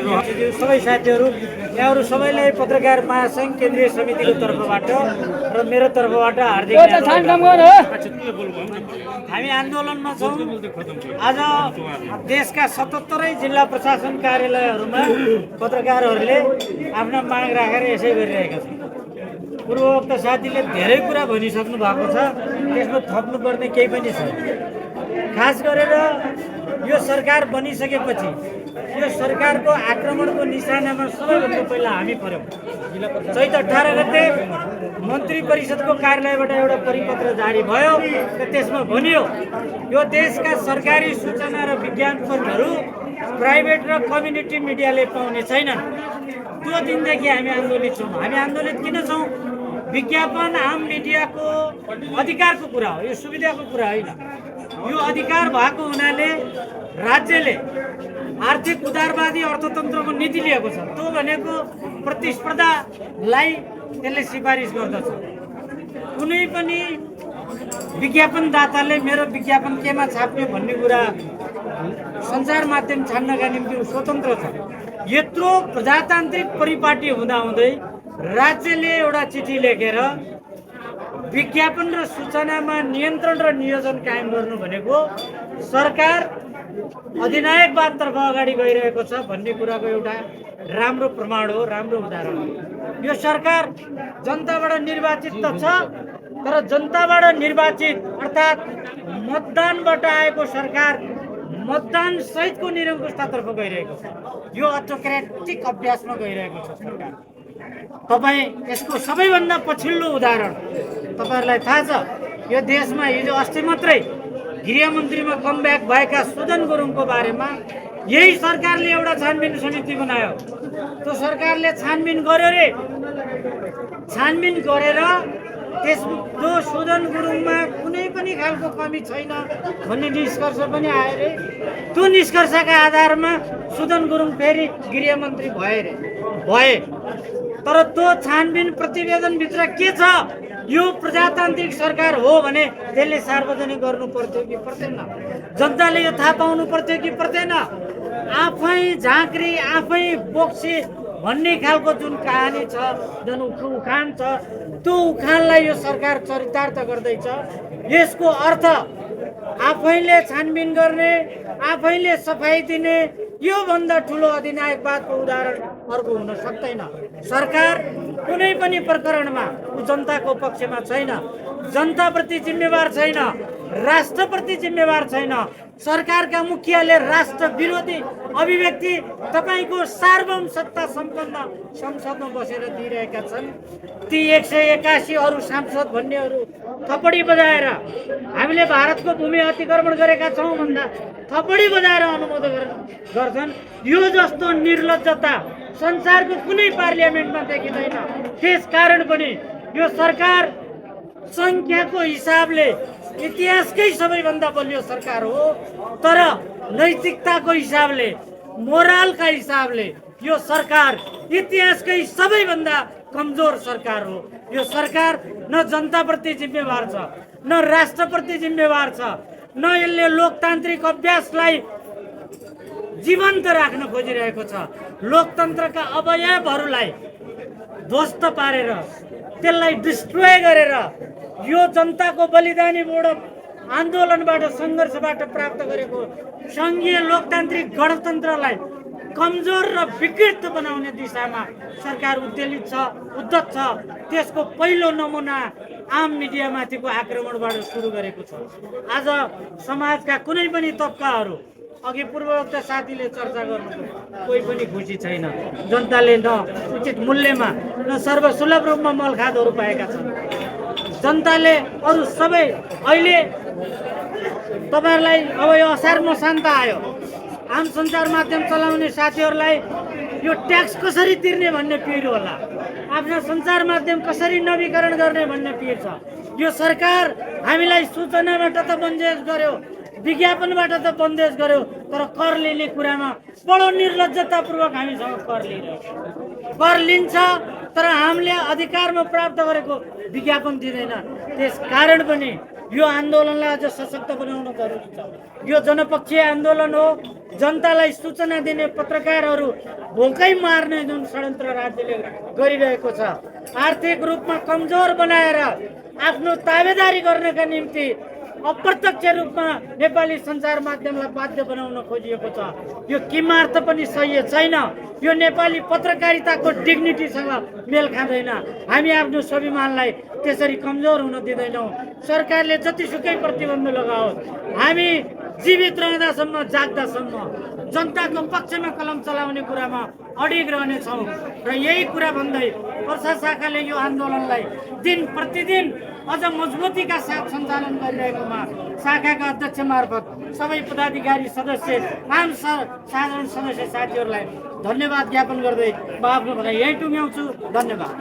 सबै साथीहरू यहाँहरू सबैलाई पत्रकार महासङ्घ केन्द्रीय समितिको तर्फबाट र मेरो तर्फबाट हार्दिक हामी आन्दोलनमा छौँ। आज देशका 77 जिल्ला प्रशासन कार्यालयहरूमा पत्रकारहरूले आफ्ना माग राखेर यसै गरिरहेका छन्। पूर्वोक्त साथीले धेरै कुरा भनिसक्नु भएको छ, त्यसमा थप्नुपर्ने केही पनि छैन। खास गरेर यो सरकार बनिसकेपछि यो सरकारको आक्रमणको निशानामा सबैभन्दा पहिला हामी पर्यौँ। चैत 18 गते मन्त्री परिषदको कार्यालयबाट एउटा परिपत्र जारी भयो र त्यसमा भनियो यो देशका सरकारी सूचना र विज्ञापनहरू प्राइभेट र कम्युनिटी मिडियाले पाउने छैनन्। त्यो दिनदेखि हामी आन्दोलित छौँ। हामी आन्दोलित किन छौँ? विज्ञापन आम मिडियाको अधिकारको कुरा हो, यो सुविधाको कुरा होइन। यो अधिकार भएको हुनाले राज्यले आर्थिक उदारवादी अर्थतन्त्रको नीति लिएको छ। त्यो भनेको प्रतिस्पर्धालाई त्यसले सिफारिस गर्दछ। कुनै पनि विज्ञापनदाताले मेरो विज्ञापन केमा छाप्ने भन्ने कुरा सञ्चार माध्यम छान्नका निम्ति स्वतन्त्र छ। यत्रो प्रजातान्त्रिक परिपाटी हुँदाहुँदै राज्यले एउटा चिठी लेखेर विज्ञापन र सूचनामा नियन्त्रण र नियोजन कायम गर्नु भनेको सरकार अधिनायकवादतर्फ अगाडि गइरहेको छ भन्ने कुराको एउटा राम्रो प्रमाण हो, राम्रो उदाहरण हो। यो सरकार जनताबाट निर्वाचित त छ, तर जनताबाट निर्वाचित अर्थात् मतदानबाट आएको सरकार मतदान सहितको निरङ्कुशतातर्फ गइरहेको छ। यो अटोक्रेटिक अभ्यासमा गइरहेको छ सरकार। तपाईँ यसको सबैभन्दा पछिल्लो उदाहरण तपाईँहरूलाई थाहा छ। यो देशमा हिजो अस्ति मात्रै गृहमन्त्रीमा कमब्याक भएका सुदन गुरुङको बारेमा यही सरकारले एउटा छानबिन समिति बनायो। त्यो सरकारले छानबिन गर्यो रे, छानबिन गरेर त्यो सुदन गुरुङमा कुनै पनि खालको कमी छैन भन्ने निष्कर्ष पनि आयो रे। त्यो निष्कर्षका आधारमा सुदन गुरुङ फेरि गृहमन्त्री भए। तर त्यो छानबिन प्रतिवेदनभित्र के छ? यो प्रजातान्त्रिक सरकार हो भने त्यसले सार्वजनिक गर्नु पर्थ्यो कि पर्दैन? जनताले यो थाहा पाउनु पर्थ्यो कि पर्दैन? आफै झाँक्री आफै बोक्सी भन्ने खालको जुन कहानी छ, जुन उखान छ, त्यो उखानलाई यो सरकार चरितार्थ गर्दैछ। यसको अर्थ आफैले छानबिन गर्ने, आफैले सफाई दिने, यो भन्दा ठुलो अधिनायकवादको उदाहरण अर्को हुन सक्दैन। सरकार कुनै पनि प्रकरणमा जनताको पक्षमा छैन, जनताप्रति जिम्मेवार छैन, राष्ट्रप्रति जिम्मेवार छैन। सरकारका मुखियाले राष्ट्र विरोधी अभिव्यक्ति तपाईँको सार्वभौम सत्ता सम्पन्न संसदमा बसेर दिइरहेका छन्। ती 181 अरू सांसद भन्नेहरू थपडी बजाएर हामीले भारतको भूमि अतिक्रमण गरेका छौँ भन्दा थपडी बजाएर अनुमोदन गर्छन्। यो जस्तो निर्लज्जता संसारको कुनै पार्लियामेन्टमा देखिँदैन। त्यसकारण पनि यो सरकार संख्याको हिसाबले इतिहासकै सबैभन्दा बलियो सरकार हो, तर नैतिकताको हिसाबले, मोरलका हिसाबले यो सरकार इतिहासकै सबैभन्दा कमजोर सरकार हो। यो सरकार न जनताप्रति जिम्मेवार छ, न राष्ट्रप्रति जिम्मेवार छ, न यसले लोकतान्त्रिक अभ्यासलाई जीवन्त राख्न खोजिरहेको छ। लोकतन्त्रका अवयवहरूलाई ध्वस्त पारेर, त्यसलाई डिस्ट्रोय गरेर यो जनताको बलिदानी बोर्ड आन्दोलनबाट, सङ्घर्षबाट प्राप्त गरेको सङ्घीय लोकतान्त्रिक गणतन्त्रलाई कमजोर र विकृत बनाउने दिशामा सरकार उद्धत छ। त्यसको पहिलो नमुना आम मिडियामाथिको आक्रमणबाट सुरु गरेको छ। आज समाजका कुनै पनि तबकाहरू, अघि पूर्वोक्त साथीले चर्चा गर्नुभयो, कोही पनि खुसी छैन। जनताले न उचित मूल्यमा, न सर्वसुलभ रूपमा मलखादहरू पाएका छन्। जनताले अरू सबै अहिले तपाईँहरूलाई अब यो असार मसान्त आयो, आम सञ्चार माध्यम चलाउने साथीहरूलाई यो ट्याक्स कसरी तिर्ने भन्ने पिर होला, आफ्ना सञ्चार माध्यम कसरी नवीकरण गर्ने भन्ने पिर छ। यो सरकार हामीलाई सूचनाबाट त बन्देज गर्यो, विज्ञापनबाट त बन्देज गर्यो, तर कर लिने कुरामा बडो निर्लज्जतापूर्वक हामीसँग कर लिन्छ, तर हामीले अधिकारमा प्राप्त गरेको विज्ञापन दिँदैन। त्यस कारण पनि यो आन्दोलनलाई अझ सशक्त बनाउन जरुरी छ। यो जनपक्षीय आन्दोलन हो, जनतालाई सूचना दिने पत्रकारहरू भोकै मार्ने जुन षड्यन्त्र राज्यले गरिरहेको छ, आर्थिक रूपमा कमजोर बनाएर आफ्नो ताबेदारी गर्नका निम्ति अप्रत्यक्ष रूपमा नेपाली सञ्चार माध्यमलाई बाध्य बनाउन खोजिएको छ। यो किमार्थ पनि सही छैन। यो नेपाली पत्रकारिताको डिग्निटीसँग मेल खाँदैन। हामी आफ्नो स्वाभिमानलाई त्यसरी कमजोर हुन दिँदैनौँ। सरकारले जतिसुकै प्रतिबन्ध लगाओस्, हामी जीवित रहँदासम्म, जाग्दासम्म जनताको पक्षमा कलम चलाउने कुरामा अडिग रहनेछौँ। र यही कुरा भन्दै पर्सा शाखाले यो आन्दोलनलाई दिन प्रतिदिन अझ मजबुतीका साथ सञ्चालन गरिरहेकोमा शाखाका अध्यक्ष मार्फत सबै पदाधिकारी, सदस्य, आम साधारण सदस्य साथीहरूलाई धन्यवाद ज्ञापन गर्दै म आफ्नो भनाइ यही टुङ्ग्याउँछु। धन्यवाद।